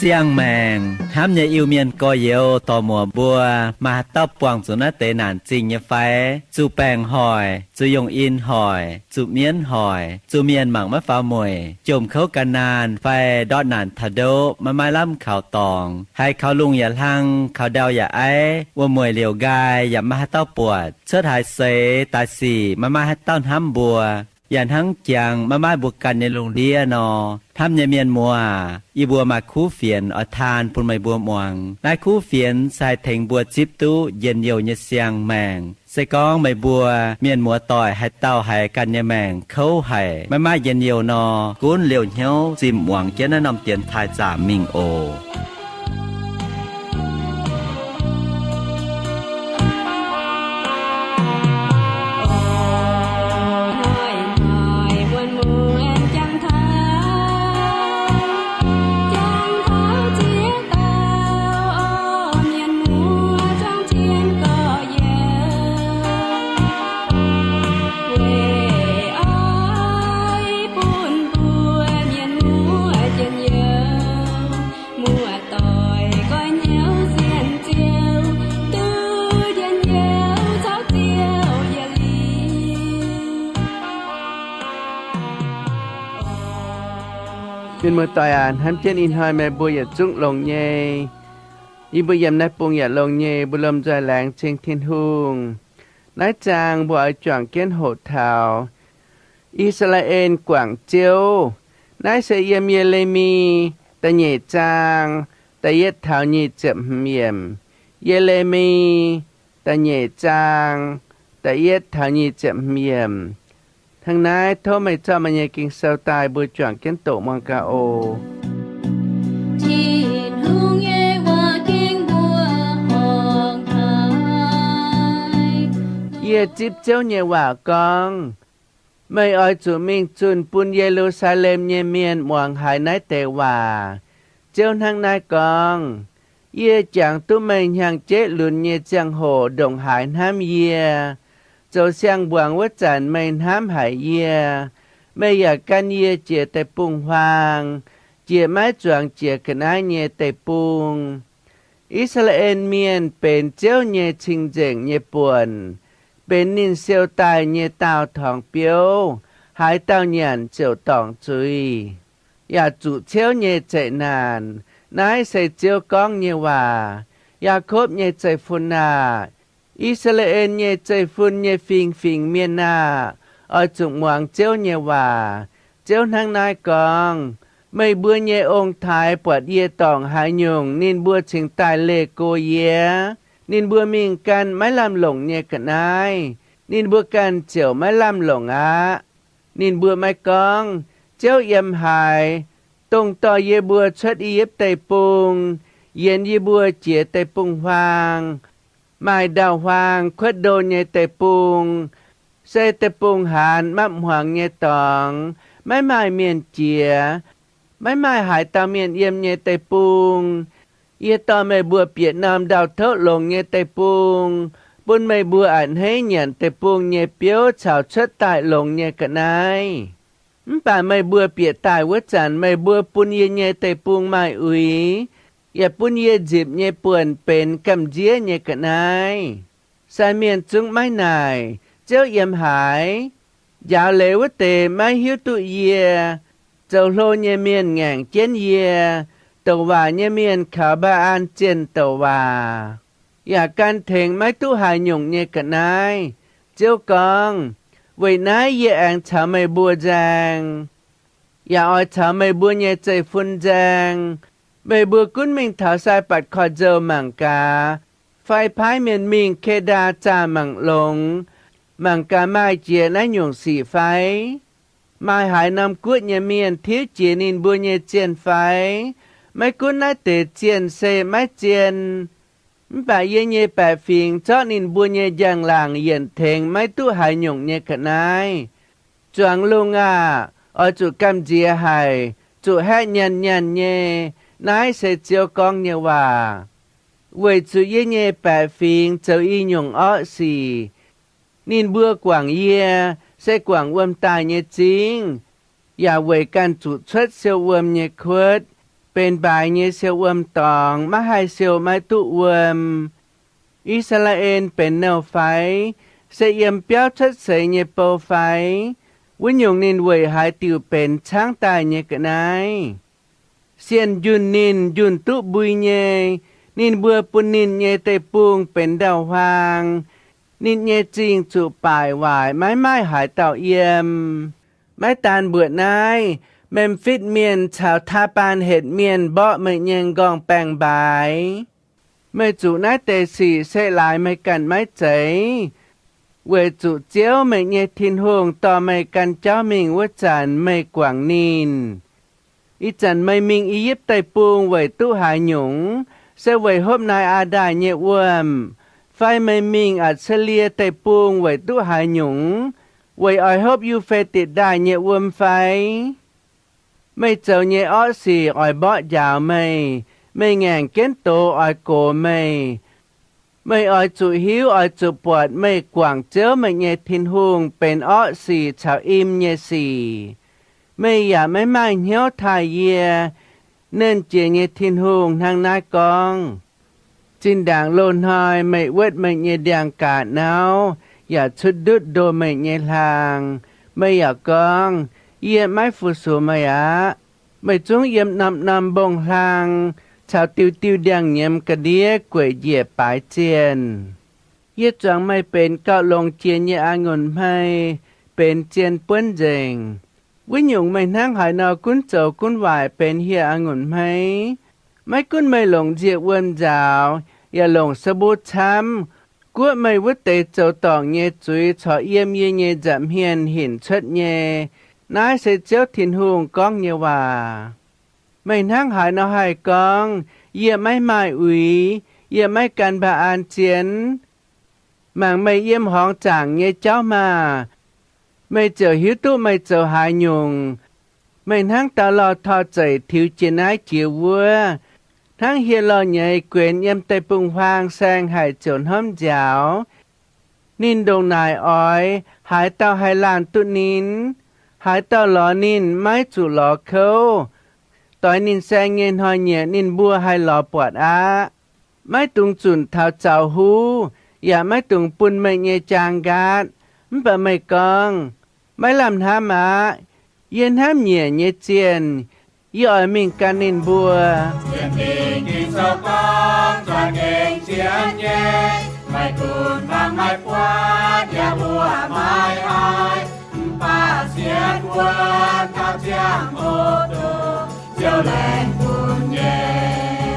Siang-maengc hnamv nyei Iu-Mienh gorx-youz dorc muoc mbuo, maaih haaix dauh buangh zuqc naaiv deix naanc zingh nyei fai? Zuqc baengc hoic, zuqc yungh in hoic, zuqc mienv hoic, zuqc mienh mangc maiv faaux mueic, jomc kouv gan naanh fai ndortv naanc taux ndoqv maiv maaih lamh kaux dorngx, haiz kaux lungh yaac hlang, kaux ndau yaac aiv, wuom-mueic liouc nqaai yaac maiv maaih haaix dauh buatc, cuotv haaix seix daaih sic maiv maaih haaix dauh hnamv mbuo, yaac hnangv jangx maiv maaih mbuo ganh nyei lungh ndiev nor. Hnamv nyei mienh muoz aac, yie mbuo maaih kuv fienx oix taan bun meih mbuo muangx. Naaiv kuv fienx se haih tengx mbuo zipv duqv njien-youh nyei siang-maengc. Se gorngv meih mbuo mienh muoz-doic haaix dauh haiz ganh nyei maengc kouv haic, maiv maaih njien-youh nor, gunv liouh hnyouv zinh muangx jienv naaiv norm dienx taaih zaamc mingh oc. Mienh muoz-doic aac, hnamv jienv ih hnoi meih mbuo yietc zungv longx nyei. Yie mbuo yiem naaiv bung yaac longx nyei, mbuo lomh nzoih laengz cing Tin-Hungh. Naaiv zaang mbuo oix juangc jienv hoqc taux I^saa^laa^en guangc Ziouv. Naaiv se yiem Ye^le^mi da'nyeic zaang da'yietv taux nyic ziepc hmz yiemc. Ye^le^mi da'nyeic zaang da'yietv taux nyic ziepc hmz yiemc. Hnangv naaiv tov meih zorqv meih nyei Ging-Sou daaih mbuo juangc jienv doqc muangx gaax oc. Tin-Hungh nyei waac gengh mbuo ong-taaix. Yie zipv Ziouv nyei waac gorngv, meih oix zuqc mingh zunh bun Ye^lu^saa^lem nyei mienh muangx haiz naaiv deix waac. Ziouv hnangv naaiv gorngv, yie jangx duqv meih hnyangx-jeiv lunx nyei ziangh hoc ndongc haaix hnamv yie. Zoux siang-mbuangz wuov zanc meih hnamv haic yie. Meih yaac gan yie jiex deic-bung-huaang, jiex maiv zuangx jiex ga'naaiv nyei deic-bung. I^saa^laa^en Mienh benx Ziouv nyei cing-nzengc nyei buonc, benx ninh siou daaih nyei daauh torngx biouv, haaix dauh nyanc ziouc dorngc zuiz, yaac zuqc ciouv nyei zeqc naanc. Naaiv se Ziouv gorngv nyei waac. Yaakopv nyei zeiv-fun aah! I^saa^laa^en nyei zeiv-fun nyei fingx-fingx mienh aah! Oix zuqc muangx Ziouv nyei waac. Ziouv hnangv naaiv gorngv, meih mbuo nyei ong-taaix buatc yie dorngc haaix nyungc, ninh mbuo cingx daaih leih go yie. Ninh mbuo mingh ganh maiv lamh longc nyei ga'naaiv, ninh mbuo ganh ziouc maiv lamh longc aqv. Ninh mbuo maiv gorngv, Ziouv yiem haaix? Dongh dorh yie mbuo cuotv I^yipv Deic-Bung, yienx yie mbuo jiex deic-bung-huaang, maaih ndau-huaang kuotv ndo nyei deic-bung, se deic-bung-haanz mapv hmuangx nyei dorngx, maiv maaih mienh jiex, maiv maaih haaix dauh mienh yiem nyei deic-bung. Yie dorh meih mbuo bieqc norm ndau-touv longx nyei deic-bung, bun meih mbuo a'hneiv nyanc deic-bung nyei biouv caux cuotv daaih longx nyei ga'naaiv. Mv baac meih mbuo bieqc daaih wuov zanc, meih mbuo bun yie nyei deic-bung maaih uix, yaac bun yie nzipc nyei buonc benx gamh nziev nyei ga'naaiv. Sai mienh zungv maiv naaic, Ziouv yiem haaix? Njaaux leiz wuov deix maiv hiuv duqv yie. Zoux hlo nyei mienh ngaengc jienv yie. Douc waac nyei mienh kaux Mbaa^an zienh douc waac, yaac gan tengx maiv duqv haaix nyungc nyei ga'naaiv. Ziouv gorngv, Weic naaiv yie aengx caux meih mbuo nzaeng, yaac oix caux meih mbuo nyei zeiv-fun nzaeng. Meih mbuo gunv mingh taux Saibatc Korv-Nzou mangc gaax, fai paaiv mienh mingh Ke^ndaa Zaah mangc longx, mangc gaax maaih jiex naaiv nyungc sic fai? Maaih haaix norm guoqv nyei mienh tiuv jiex ninh mbuo nyei zienh fai? Maiv gunv naaiv deix zienh se maiv zien, mv baac yie nyei baeqc fingx zorqv ninh mbuo nyei njang-laangc yienc tengx maiv duqv haaix nyungc nyei ga'naaiv. Zuangx lungh aah! Oix zuqc gamh nziex haic, zuqc haeqv nyanc nyanc nyei. Naaiv se Ziouv gorngv nyei waac. Weic zuqc yie nyei baeqc fingx zoux i nyungc orqv sic. Ninh mbuo guangc yie se guangc wuom daaih nyei zingv, yaac weic ganh zuqc cuotv siou wuom nyei kuotv, benx mbaaix nyei siou wuom dorngx, maiv haih siou maiv duqv wuom. I^saa^laa^en benx nouh fai? Se yiem biauv cuotv seix nyei bou fai? Wuov nyungc ninh weic haaix diuc benx caangv daaih nyei ga'naaiv? Sienh njunh ninh njunh duqv mbui nyei. Ninh mbuo bun ninh nyei deic-bung benx ndau-huaang. Ninh nyei zingh zuqc baaic waaic, maiv maaih haaix dauh yiem. Maiv daan mbuoqc naaiv, Memfitv Mienh caux Taa^baan^hetc Mienh mborqv meih nyei nqorngv-baengh mbaaix. Meih zuqc naaiv deix sic se laaix meih ganh maiv zeiz, weic zuqc Ziouv, meih nyei Tin-Hungh, dorh meih gan jauv mingh wuov zanc meih guangc ninh. Ih zanc meih mingh I^yipv Deic-Bung weic duqv haaix nyungc? Se weic hopv naaiv aqv ndaaih nyei wuom? Fai meih mingh Atc^saa^lie Deic-Bung weic duqv haaix nyungc? Weic oix hopv Yu^fe^ditc Ndaaih nyei wuom fai? Meih zoux nyei orqv sic oix mborqv njaaux meih. Meih ngaengc jienv doz oix gox meih. Meih oix zuqc hiuv, oix zuqc buatc meih guangc Ziouv, meih nyei Tin-Hungh, benx orqv sic caux im nyei sic. Meih yaac maiv maaih hnyouv taaih yie, Nernh Jiex nyei Tin-Hungh, hnangv naaiv gorngv. Zinh ndaangc loz-hnoi meih wuotv meih nyei ndiangx-gaax nauv yaac cuotv ndutv ndo meih nyei hlaang, meih yaac gorngv, Yie maiv fu-sux meih aqv. Meih zungv yiem norm-norm mbong-hlaang caux diuh diuh ndiangx-nyiemz ga'ndiev gueic njiec baaix zienh. Yie zuangx meih benx gauh longx jiex nyei a'ngunc hmei, benx zien buonv nzengc. Wuov nyungc, meih hnangv haaix nor gunv zoux gunv waaic benx hieh a'ngunc hmei? Maiv gunv meih longc nziec wuom nzaaux yaac longc sa mbuv camv, guoqv meih wuov deix zoux dorngc nyei zuiz corc yiem yie nyei nza'hmien hinc cuotv nyei. Naaiv se Ziouv Tin-Hungh gorngv nyei waac. Meih hnangv haaix nor haih gorngv, Yie maiv maaih uix, yie maiv gan Mbaa^an zien? Mangc meih yiem horngz zaangc nyei jauv maah! Meih ziouc hiuv duqv meih zoux haaix nyungc. Meih hnangv dauh lorh tor zeic tiux jiex naaiv jiex wuov, hnangv hieh lorh nyeiz guenx yiem deic-bung-huaang saeng haic ziouc hnomv nziaaux. Ninh ndongc naaic oix, haaix dauh haih laanh duqv ninh? Haaix dauh lorz ninh maiv zuqc lorz kouv? Doix ninh saeng nyei hnoi-nyieqc ninh mbuo haih lorz buatc aqv. Maiv dungx zunc taux zaux huv, yaac maiv dungx bun meih nyei jaang nqaatv. Mv baac meih gorngv, Maiv lamh hnamv aqv. Yie hnamv nyiec nyei zienh, yie oix mingh gan ninh mbuo. Ging-Sou gorngv, Za'gengh zien nyei, meih gunv mangc meih buatc, yaac mbuox meih haiz, mv baac sienx wuov taux ziangh hoc dongh Ziouv laengz bun nyei.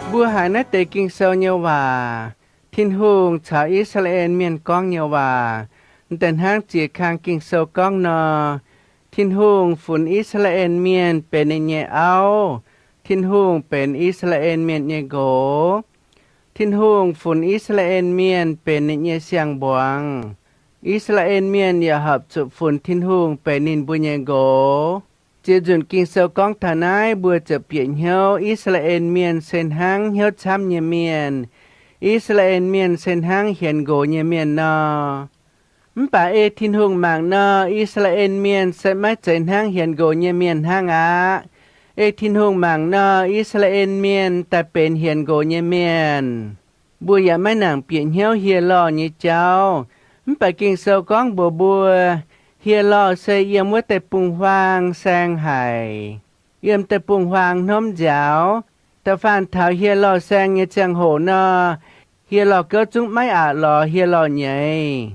Mbuo haiz naaiv deix Ging-Sou nyei waac, Tin-Hungh caux I^saa^laa^en Mienh gorngv nyei waac, m'daaih hnangv ziex kang Ging-Sou gorngv nor, Tin-Hungh funx I^saa^laa^en Mienh benx ninh nyei auv. Tin-Hungh benx I^saa^laa^en Mienh nyei nqox. Tin-Hungh funx I^saa^laa^en Mienh benx ninh nyei siang-mbuangz. I^saa^laa^en Mienh yaac horpc zuqc funx Tin-Hungh benx ninh mbuo nyei nqox. Ziex nzunc Ging-Sou gorngv taux naaiv, mbuo ziouc bieqc hnyouv I^saa^laa^en Mienh se hnangv hnyouv camv nyei mienh. I^saa^laa^en Mienh se hnangv hienx nqox nyei mienh nor. Mv baac ei Tin-Hungh mangc nor, I^saa^laa^en Mienh se maiv zeiz hnangv hienx nqox nyei mienh hnangv aqv. Ei Tin-Hungh mangc nor, I^saa^laa^en Mienh daaih benx hienx nqox nyei mienh. Mbuo yaac maiv nangc bieqc hnyouv hieh lorh nyei jauv. Mv baac Ging-Sou gorngv mbuox mbuo, hieh lorh se yiem wuov deic-bung-huaang saeng haic, yiem deic-bung-huaang hnomv nziaaux. Da'faanh taux hieh lorh saeng nyei ziangh hoc nor, hieh lorh gouv zungv maiv aqc lorz hieh lorh nyeiz.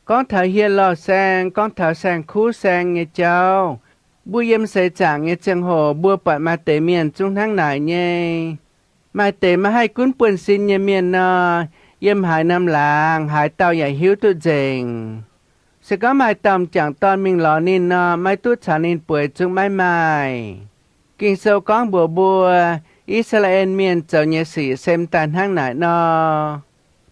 Gorngv taux hieh lorh saeng, gorngv taux saeng-kuv saeng nyei jauv, mbuo yiem seix zaangc nyei ziangh hoc mbuo buatc maaih deix mienh zungv hnangv naaic nyei. Maaih deix maiv haih gunv buonv-sin nyei mienh nor, yiem haaix norm laangz haaix dauh yaac hiuv duqv nzengc. Se gorngv maaih dauh m'jangc dorn mingh lorz ninh nor, maiv duqv caux ninh bueix zungv maiv maaih. Ging-Sou gorngv mbuox mbuo, I^saa^laa^en Mienh zoux nyei sic se m'daaih hnangv naaic nor.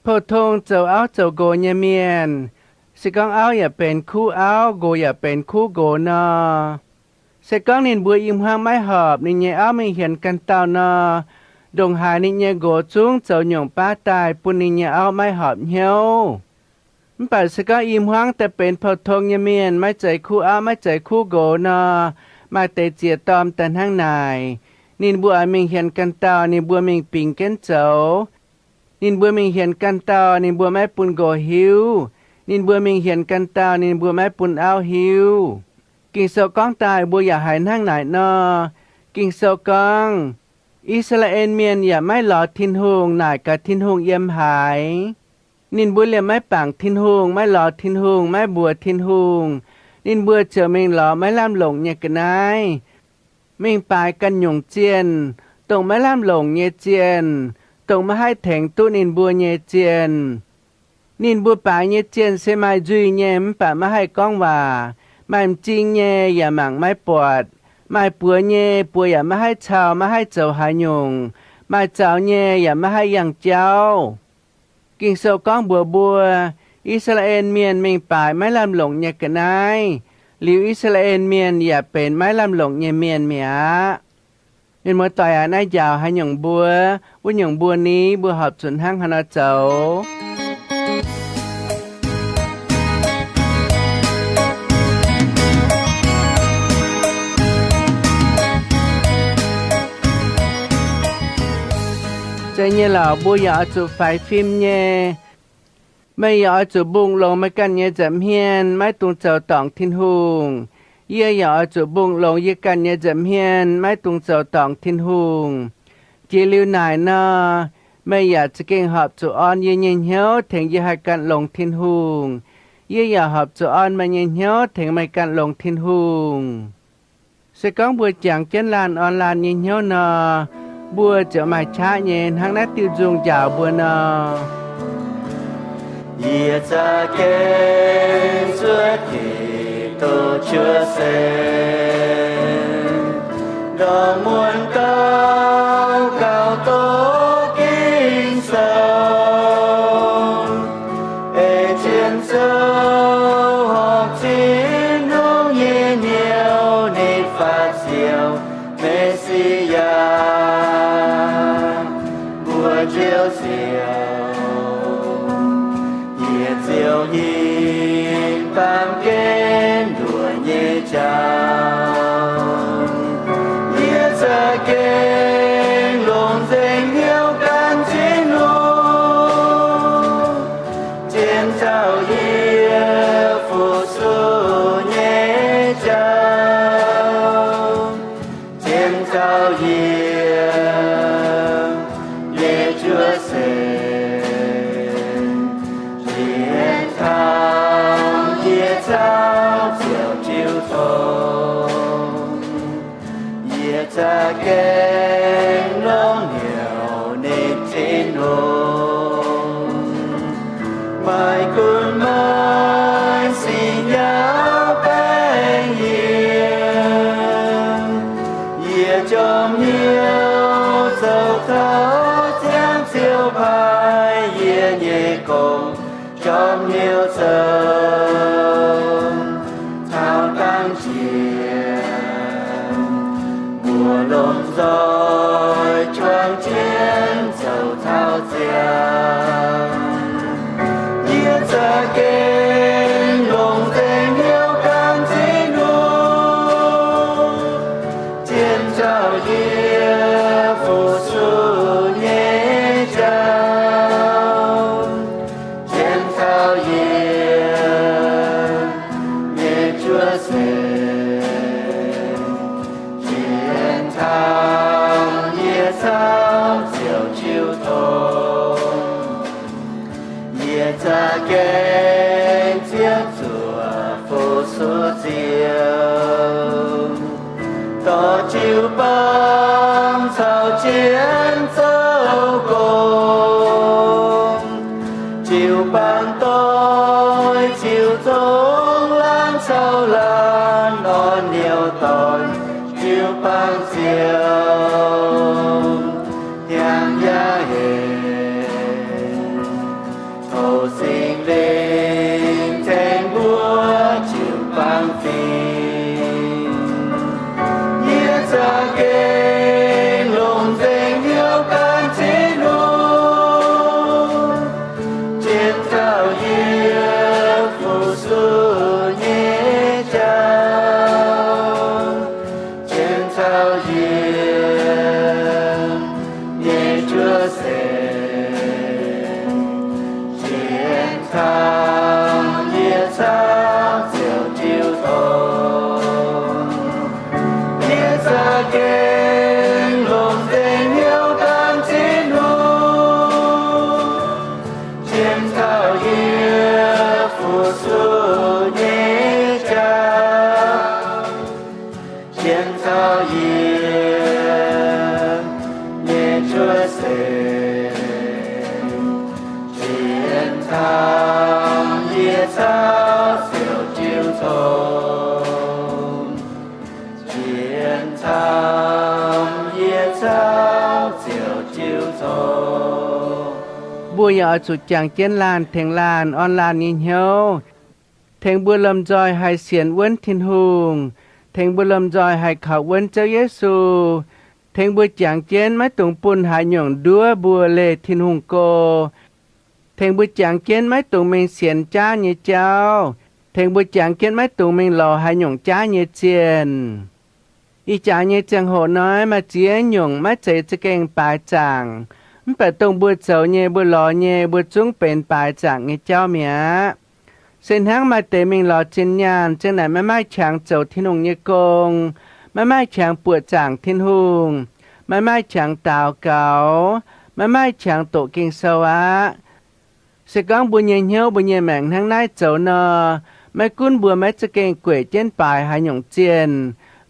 Pou-tong zoux auv zoux nqox nyei mienh, se gorngv auv yaac benx kuv auv, nqox yaac benx kuv nqox nor, Se gorngv ninh mbuo i hmuangv maiv horpc, ninh nyei auv mingh hienx ganh dauh nor, ndongc haaix ninh nyei nqox zungv zoux nyungc baav daaih bun ninh nyei auv maiv horpc hnyouv. Mv baac se gorngv i hmuangv daaih benx pou-tong nyei mienh, maiv zeiz kuv auv, maiv zeiz kuv nqox nor, maaih deix ziex dorn daaih hnangv naaic. Ninh mbuo oix mingh hienx ganh dauh, ninh mbuo mingh bingx jienv zoux. Ninh mbuo mingh hienx ganh dauh, ninh mbuo maiv bun nqox hiuv. Ninh mbuo mingh hienx ganh dauh, ninh mbuo maiv bun auv hiuv. Ging-Sou gorngv daaih mbuo yaac haiz hnangv naaic nor. Ging-Sou gorngv, I^saa^laa^en Mienh yaac maiv lorz Tin-Hungh, naaic gaax Tin-Hungh yiem haaix. Ninh mbuo liemh maiv bangc Tin-Hungh, maiv lorz Tin-Hungh, maiv mbuox Tin-Hungh. Ninh mbuo ziouc mingh lorz maiv lamh longc nyei ga'naaiv, mingh baaix ganh nyungc zienh, dongh maiv lamh longc nyei zienh, dongh maiv haih tengx duqv ninh mbuo nyei zienh. Ninh mbuo baaix nyei zienh se maaih nzuih nyei mv baac maiv haih gorngv waac, maaih m'zing nyei yaac mangc maiv buatc, maaih buoz nyei buoz yaac maiv haih cau, maiv haih zoux haaix nyungc, maaih zaux nyei yaac maiv haih yangh jauv. Ging-Sou gorngv mbuox mbuo, I^saa^laa^en Mienh mingh baaix maiv lamh longc nyei ga'naaiv, liuz I^saa^laa^en Mienh yaac benx maiv lamh longc nyei mienh mi'aqv. Mienh muoz-doic aac, naaiv njaaux haaix nyungc mbuo, wuov nyungc mbuo ni, mbuo horpc zuqc hnangv haaix nor zoux? Zeiz nyei lorqc, mbuo yaac oix zuqc faix fim nyei. Meih yaac oix zuqc mbungh longx meih ganh nyei nza'hmien, maiv dungx zoux dorngc Tin-Hungh. Yie yaac oix zuqc mbungh longx yie ganh nyei nza'hmien, maiv dungx zoux dorngc Tin-Hungh. Jiex liuz naaic nor, meih yaac za'gengh horpc zuqc orn yie nyei hnyouv tengx yie haih ganh longx Tin-Hungh. Yie yaac horpc zuqc orn meih nyei hnyouv tengx meih ganh longx Tin-Hungh. Se gorngv mbuo jangx jienv laanh orn laanh nyei hnyouv nor, mbuo ziouc maaih qaqv nyei hnangv naaiv diuh nzung njaaux mbuo nor. Yie za'gengh zuov Giduc cuotv seix, ndorm muonz daux gaux doqc Ging-Sou, ei zien zoux horpc Tin-Hungh nyei hnyouv, ninh faatv siou Me^si^yaa, mbuo Ziouv siou. Yie ziouc hingh baamh gen nduoc nyei jauv. Yie za'gengh longc nzengc hnyouv gan Tin-Hungh, zien zaux yie fu-sux nyei jauv, zien zaux yie nyei cuotv seix, zien taux yie caux ziouc jiu tong. Yie za'gengh longx hnyouv ninh Tin-Hungh, maiv gunv maaih singx yaauv baengh yie. Yie jorm hnyouv zoux taux ziangh Ziouv paaiv yie nyei gong, jorm hnyouv zoux taux dangh jiex, mbuo lomh nzoih juangc jienv zoux taux ziangh. Yie za'gengh longc nzengc hnyouv gan Tin-Hungh, zien zaux yie fu-sux nyei jauv, zien zaux yie nyei cuotv seix, zien taux yie caux ziouc jiu tong. Yie za'gengh ziouc zuoqc fu-sux Ziouv, dorh jiu-baang caux jienv zoux gong. Jiu-baang doix ziouc zong laangz caux laanh orn hnyouv dorn jiu-baang Ziouv, hiaangx yaauv hec, tov Singx Lingh tengx mbuo jiu-baang fingx. Taux yie caux ziouc jiu tong, yie za'gengh longc nzengc hnyouv gan Tin-Hungh, qiemx taux yie fu-sux nyei jauv, qiemx taux yie nyei cuotv seix, zien camv yie caux ziouc jiu tong, zien camv yie caux ziouc jiu tong. Mbuo yaac oix zuqc jangx jienv laanh tengx laanh orn laanh nyei hnyouv, tengx mbuo lomh nzoih haih sienx wuonv Tin-Hungh, tengx mbuo lomh nzoih haih kaux wuonv Ziouv Yesu, tengx mbuo jangx jienv maiv dungx bun haaix nyungc nduov mbuo leih Tin-Hungh go, tengx mbuo jangx jienv maiv dungx mingh sienx jaav nyei jauv, tengx mbuo jangx jienv maiv dungx mingh lorz haaix nyungc jaav nyei zienh. Ih jaax nyei ziangh hoc hnoi maaih ziex nyungc maiv zeiz za'gengh baaix zaangc, mv baac dongh mbuo zoux nyei, mbuo lorz nyei, mbuo zungv benx baaix zaangc nyei jauv mi'aqv. Se hnangv maaih deix mingh lorz zinh nyaanh ziang naaic maiv maaih qangx zoux Tin-Hungh nyei gong, maiv maaih qangx buoqc zaangc Tin-Hungh, maiv maaih qangx daux gaux, maiv maaih qangx doqc Ging-Sou aqv. Se gorngv mbuo nyei hnyouv, mbuo nyei maengc hnangv naaiv zoux nor, maiv gunv mbuo maiv za'gengh gueic jienv baaix haaix nyungc zienh,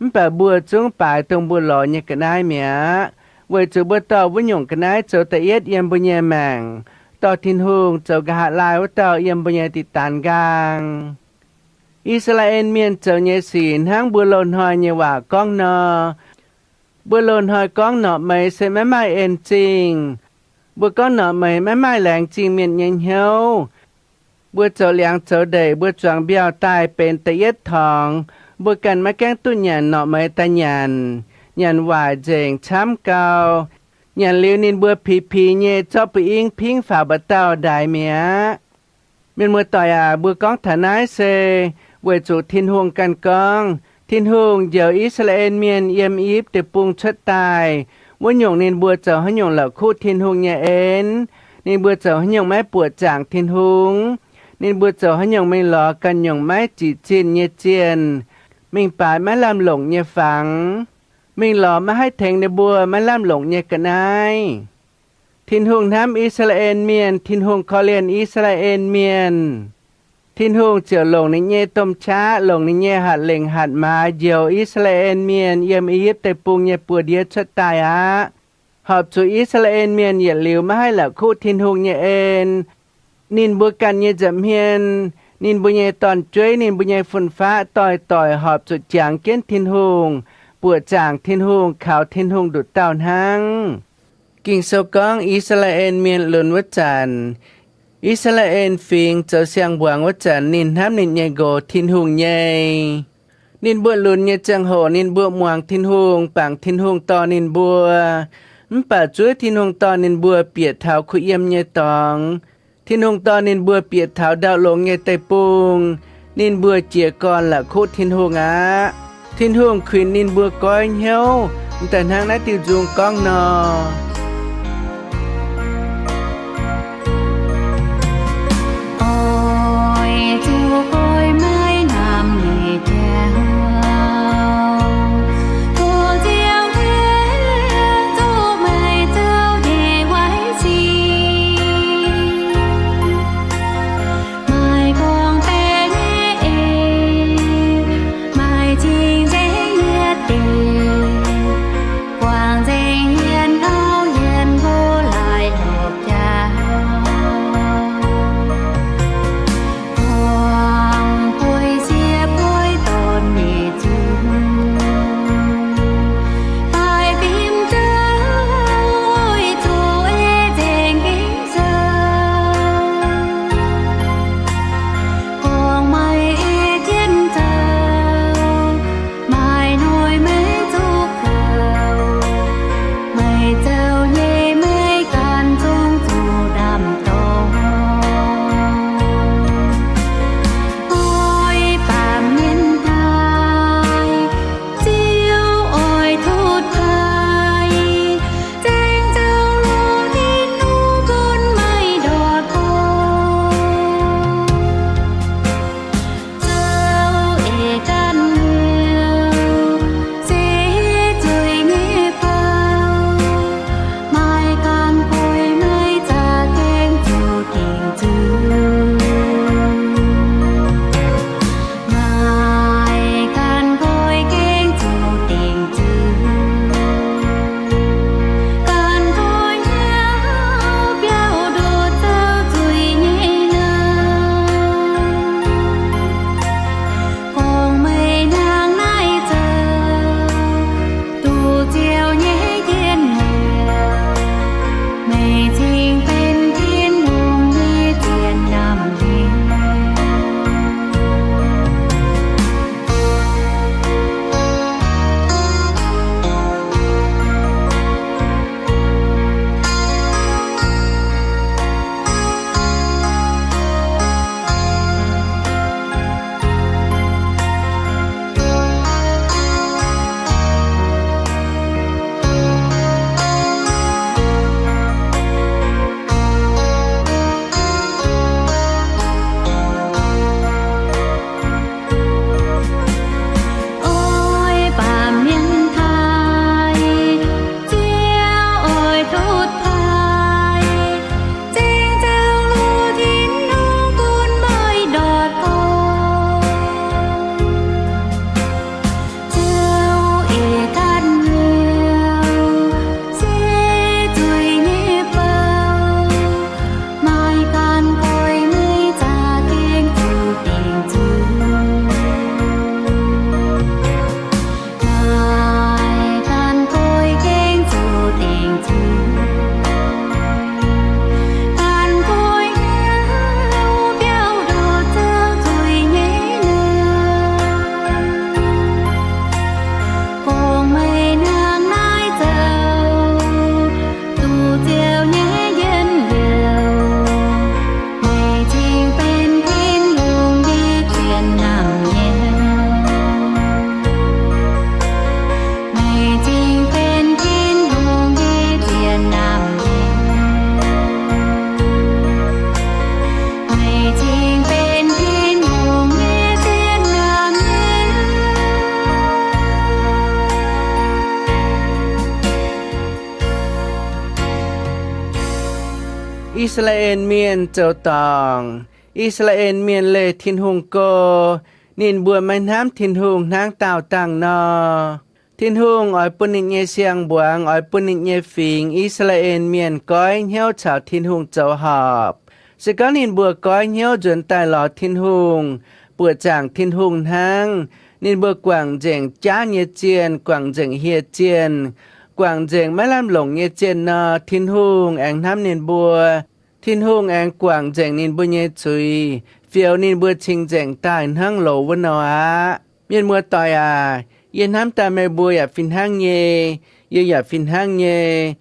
mv baac mbuo zungv baaix dongh mbuo lorz nyei ga'naaiv mi'aqv. Weic zuqc mbuo dorh wuov nyungc ga'naaiv zoux da'yietv yiem mbuo nyei maengc, dorh Tin-Hungh zoux nqa'haav laai wuov dauh yiem mbuo nyei diqc daanx nqaang. I^saa^laa^en Mienh zoux nyei sic hnangv mbuo loz-hnoi nyei waac gorngv nor, mbuo loz-hnoi gorngv norqc meix se maiv maaih en-zingh. Mbuo gorngv norqc meix maiv maaih laengz zingh mienh nyei hnyouv. Mbuo zoux liangx zoux ndeic, mbuo zuangx mbiauh daaih benx da'yietv torngx, mbuo ganh maiv gaengh duqv nyanc norqc meix daaih nyanc, nyanc waaic nzengc camv gau, nyanc liuz ninh mbuo pix pix nyei zorqv buo ingv pingv faaux mba'dauh ndaix mi'aqv. Mienh muoz-doic aac, mbuo gorngv taux naaiv se weic zuqc Tin-Hungh ganh gorngv. Tin-Hungh njoux I^saa^laa^en Mienh yiem I^yipv Deic-Bung cuotv daaih, wuov nyungc ninh mbuo zoux haaix nyungc la'kuqv Tin-Hungh nyei en, ninh mbuo zoux haaix nyungc maiv buoqc zaangc Tin-Hungh, ninh mbuo zoux haaix nyungc mingh lorz ganh nyungc maiv zic zinh nyei zienh, mingh baaix maiv lamh longc nyei fangx, mingh lorz maiv haih tengx ninh mbuo maiv lamh longc nyei ga'naaiv. Tin-Hungh hnamv I^saa^laa^en Mienh, Tin-Hungh korv-lienh I^saa^laa^en Mienh. Tin-Hungh ziouc longc ninh nyei domh qaqv, longc ninh nyei hatc lengc hatc maaz njoux I^saa^laa^en Mienh yiem I^yipv Deic-Bung nyei buoz-ndiev cuotv daaih aqv. Horpc zuqc I^saa^laa^en Mienh yietc liuz maiv haih la'kuqv Tin-Hungh nyei en, ninh mbuo ganh nyei nza'hmien, ninh mbuo nyei dorn-jueiv, ninh mbuo nyei fun-faqv doix-doix horpc zuqc jangx jienv Tin-Hungh, buoqc zaangc Tin-Hungh, kaux Tin-Hungh nduqc dauh hnangv. Ging-Sou gorngv I^saa^laa^en Mienh lunx wuov zanc, I^saa^laa^en Fingx zoux siang-mbuangz wuov zanc, ninh hnamv ninh nyei nqox Tin-Hungh nyei. Ninh mbuo lunx nyei ziangh hoc ninh mbuo muangx Tin-Hungh, bangc Tin-Hungh dorh ninh mbuo. Mv baac zuov Tin-Hungh dorh ninh mbuo bieqc taux kuh yiem nyei dorngx. Tin-Hungh dorh ninh mbuo bieqc taux ndau longx nyei deic-bung. Ninh mbuo jiez gorn la'kuqv Tin-Hungh aqv. Tin-Hungh kuinx ninh mbuo goiv hnyouv, m'daaih hnangv naaiv diuh nzung gorngv nor. Oix zuqc goiv maiv namx nyeic jauv, tov ziangh jienv zuqc meih zoux nyei waaiv sic. Maaih gorngv-baeqc nyei eix, maaih cing-nzengc nyei deic, guangc nzengc hmien auv I^saa^laa^en Mienh zoux dorngc. I^saa^laa^en Mienh leih Tin-Hungh go. Ninh mbuo maiv hnamv Tin-Hungh hnangv daauh dangh nor. Tin-Hungh oix bun ninh nyei siang-mbuangz, oix bun ninh nyei fingx, I^saa^laa^en Mienh, goiv hnyouv caux Tin-Hungh zoux horpc. Se gorngv ninh mbuo goiv hnyouv nzuonx daaih lorz Tin-Hungh, buoqc zaangc Tin-Hungh hnangv, ninh mbuo guangc nzengc jaav nyei zienh, guangc nzengc hieh zienh, guangc nzengc maiv lamh longc nyei zienh nor, Tin-Hungh aengx hnamv ninh mbuo. Tin-Hungh aengx guangc nzengc ninh mbuo nyei zuiz, fioux ninh mbuo cingx nzengc daaih hnangv loz wuov nor aqv. Mienh muoz-doic aac, yie hnamv daaih meih mbuo yaac fih hnangv nyei, yie yaac fih hnangv nyei.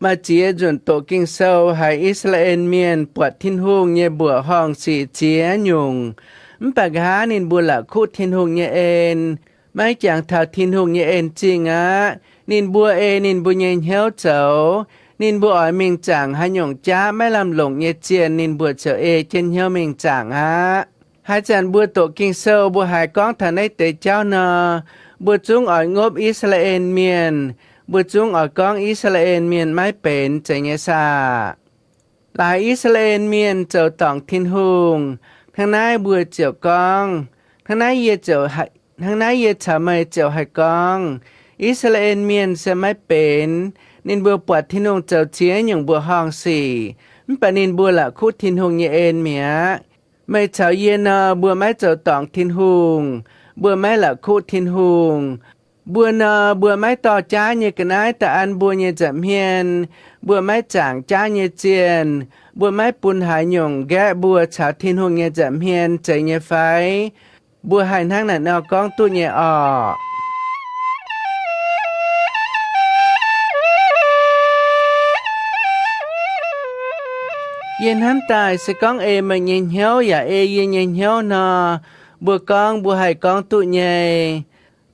Maaih ziex nzunc doqc Ging-Sou haiz I^saa^laa^en Mienh buatc Tin-Hungh nyei mbuoqc horngh sic ziex nyungc, mv baac nqa'haav ninh mbuo la'kuqv Tin-Hungh nyei en, maiv jangx taux Tin-Hungh nyei en-zingh aqv. Ninh mbuo ei ninh mbuo nyei hnyouv zoux. Ninh mbuo oix mingh zaangc haaix nyungc jaav maiv lamh longc nyei zienh, ninh mbuo ziouc ei jienv hnyouv mingh zaangc aqv. Haaix zanc mbuo doqc Ging-Sou, mbuo haiz gorngv taux naaiv deix jauv nor, mbuo zungv oix ngopv I^saa^laa^en Mienh. Mbuo zungv oix gorngv I^saa^laa^en Mienh maiv benx, zeiz nyei saah? Laaix I^saa^laa^en Mienh zoux dorngc Tin-Hungh, hnangv naaiv mbuo ziouc gorngv, hnangv naaiv yie ziouc, hnangv naaiv yie caux meih ziouc haih gorngv, I^saa^laa^en Mienh se maiv benx. Ninh mbuo buatc Tin-Hungh zoux ziex nyungc mbuoqc horngh sic, mv baac ninh mbuo la'kuqv Tin-Hungh nyei en mi'aqv. Meih caux yie nor, mbuo maiv zoux dorngc Tin-Hungh, mbuo maiv la'kuqv Tin-Hungh. Mbuo nor, mbuo maiv dorh jaav nyei ga'naaiv daaih an mbuo nyei nza'hmien, mbuo maiv zaangc jaav nyei zienh, mbuo maiv bun haaix nyungc nqaeqv mbuo caux Tin-Hungh nyei nza'hmien, zeiz nyei fai? Mbuo haih hnangv naaic nor gorngv duqv nyei orqc? Yie hnamv daaih se gorngv ei meih nyei hnyouv yaac ei yie nyei hnyouv nor, mbuo gorngv mbuo haih gorngv duqv nyei.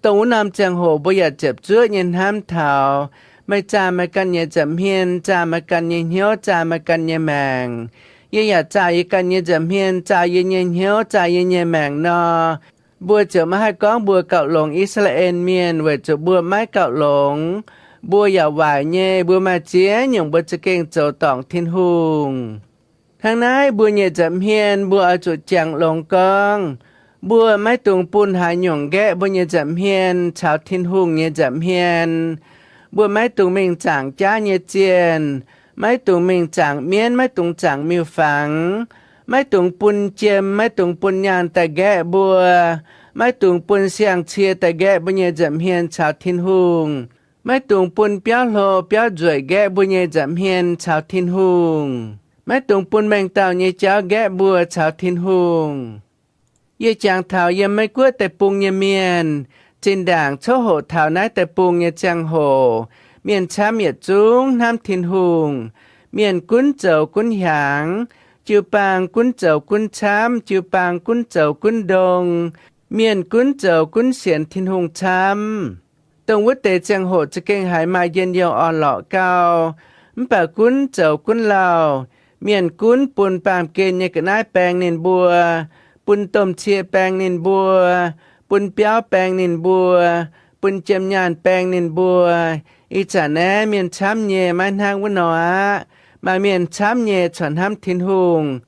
Dongh wuov norm ziangh hoc mbuo yaac ziepc zuoqv nyei hnamv taux, meih zaah meih ganh nyei nza'hmien, zaah meih ganh nyei hnyouv, zaah meih ganh nyei maengc. Yie yaac zaah yie ganh nyei nza'hmien, zaah yie nyei hnyouv, zaah yie nyei maengc nor, mbuo ziouc maiv haih gorngv mbuo gauh longx I^saa^laa^en Mienh, weic zuqc mbuo maiv gauh longx. Mbuo yaac waaic nyei, mbuo maaih ziex nyungc mbuo za'gengh zoux dorngc Tin-Hungh. Hnangv naaiv mbuo nyei nza'hmien mbuo oix zuqc jangx longx gorngv, mbuo maiv dungx bun haaix nyungc nqaeqv mbuo nyei nza'hmien caux Tin-Hungh nyei nza'hmien. Mbuo maiv dungx mingh zaangc jaav nyei zienh, maiv dungx mingh zaangc mienv, maiv dungx zaangc miuc-fangx, maiv dungx bun jiem, maiv dungx bun nyaanh daaih nqaeqv mbuo, maiv dungx bun siang-cie daaih nqaeqv mbuo nyei nza'hmien caux Tin-Hungh, maiv dungx bun biauv hlo biauv nzueic nqaeqv mbuo nyei nza'hmien caux Tin-Hungh, maiv dungx bun mengh dauh nyei jauv nqaeqv mbuo caux Tin-Hungh. Yie jangx taux yiem Meiv Guoqv deic-bung nyei mienh, zinh ndaangc coqv hoqc taux naaiv deic-bung nyei ziangh hoc, mienh camv yietc zungv hnamv Tin-Hungh. Mienh gunv zoux gunv hiaangx, jiu-baang gunv zoux gunv camv, jiu-baang gunv zoux gunv ndong. Mienh gunv zoux gunv sienx Tin-Hungh camv. Dongh wuov deix ziangh hoc za'gengh haiz maaih njien-youh orn-lorqc gau. Mv baac gunv zoux gunv lauh, mienh gunv bun baamh gen nyei ga'naaiv baeng ninh mbuo, bun domh cie baeng ninh mbuo, bun biauv baeng ninh mbuo, bun jiem nyaanh baeng ninh mbuo. Ih zanc naaiv mienh camv nyei maiv hnangv wuov nor aqv. Maaih mienh camv nyei corc hnamv Tin-Hungh.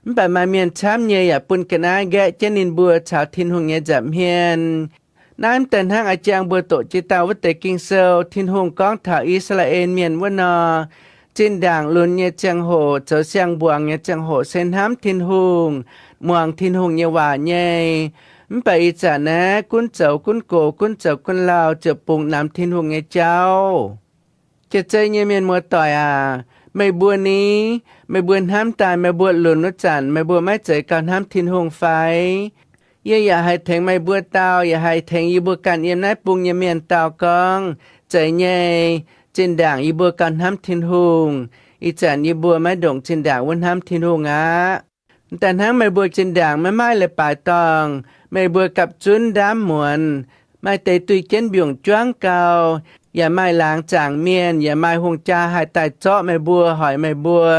Mv baac maaih mienh camv nyei yaac bun ga'naaiv nqaeqv jienv ninh mbuo caux Tin-Hungh nyei nza'hmien. Naaiv mv daaih hnangv a'jang mbuo doqc jiex dauh wuov deix Ging-Sou, Tin-Hungh gorngv taux I^saa^laa^en Mienh wuov nor, zinh ndaangc lunx nyei ziangh hoc, zoux siang-mbuangz nyei ziangh hoc se hnamv Tin-Hungh, muangx Tin-Hungh nyei waac nyei. Mv baac ih zanc naaiv gunv zoux gunv gox, gunv zoux gunv lauh ziouc bungx namx Tin-Hungh nyei jauv. Jiex zei nyei mienh muoz-doic aac, meih mbuo ni, meih mbuo hnamv daaih meih mbuo lunx wuov zanc meih mbuo maiv zeiz gauh hnamv Tin-Hungh fai? Yie yaac haih tengx meih mbuo dau, yaac haih tengx yie mbuo ganh yiem naaiv bung nyei mienh dau gorngv, zeiz nyei, zinh ndaangc yie mbuo gauh hnamv Tin-Hungh. Ih zanc yie mbuo maiv ndongc zinh ndaangc wuov hnamv Tin-Hungh aqv. Daaih hnangv meih mbuo zinh ndaangc maiv maaih leiz-baaix dorngh, meih mbuo gapv zunv ndaamv muonz, maaih deix duih jienv mbiungc juangv gau, yaac maaih laangz zaangc mienh, yaac maaih hungh jaa haih daaih zorqv meih mbuo, hoic meih mbuo,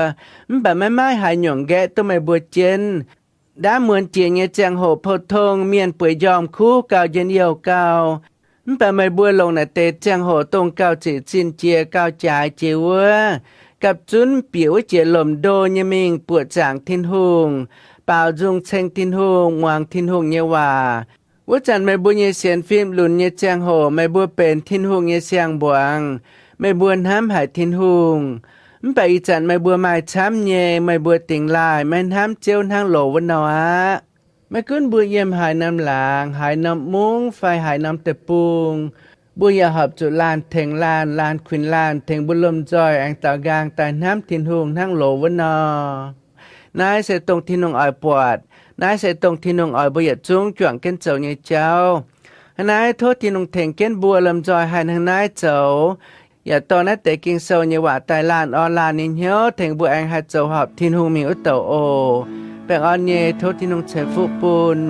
mv baac maiv maaih haaix nyungc nqaeqv duqv meih mbuo jienv. Ndaamv muonz jiex nyei ziangh hoc pou tong mienh bueix njormh kuv gauh njien-youh gau. Mv baac meih mbuo longc naaic deix ziangh hoc dongh gauh ziqc zinh jiex gauh jaaix jiex wuov, gapv zunv bieqc wuov jiex lomc ndo nyei mingh buoqc zaangc Tin-Hungh, baaux nzung ceng Tin-Hungh, muangx Tin-Hungh nyei waac. Wuov zanc meih mbuo nyei sienx fim lunx nyei ziangh hoc, meih mbuo benx Tin-Hungh nyei siang-mbuangz, meih mbuo hnamv haic Tin-Hungh. Mv baac ih zanc meih mbuo maaih camv nyei, meih mbuo dingx laaih maiv hnamv Ziouv hnangv loz wuov nor aqv. Maiv gunv mbuo yiem haaix norm laangz, haaix norm mungv, fai haaix norm deic-bung, mbuo yaac horpc zuqc laanh tengx laanh, laanh kuinx laanh, tengx mbuo lomh nzoih aengx daaux nqaang daaih hnamv Tin-Hungh hnangv loz wuov nor. Naaiv se dongh Tin-Hungh oix buatc. Naaiv se dongh Tin-Hungh oix mbuo yietc zungv juangc jienv zoux nyei jauv. Hnangv naaiv tov Tin-Hungh tengx jienv mbuo lomh nzoih haih hnangv naaiv zoux, yaac dorh naaiv deix Ging-Sou nyei waac daaih laanh orn laanh nyei hnyouv, tengx mbuo aengx haih zoux horpc Tin-Hungh mingh wuov douc oc. Baengh orn nyei, tov Tin-Hungh ceix fuqv bun.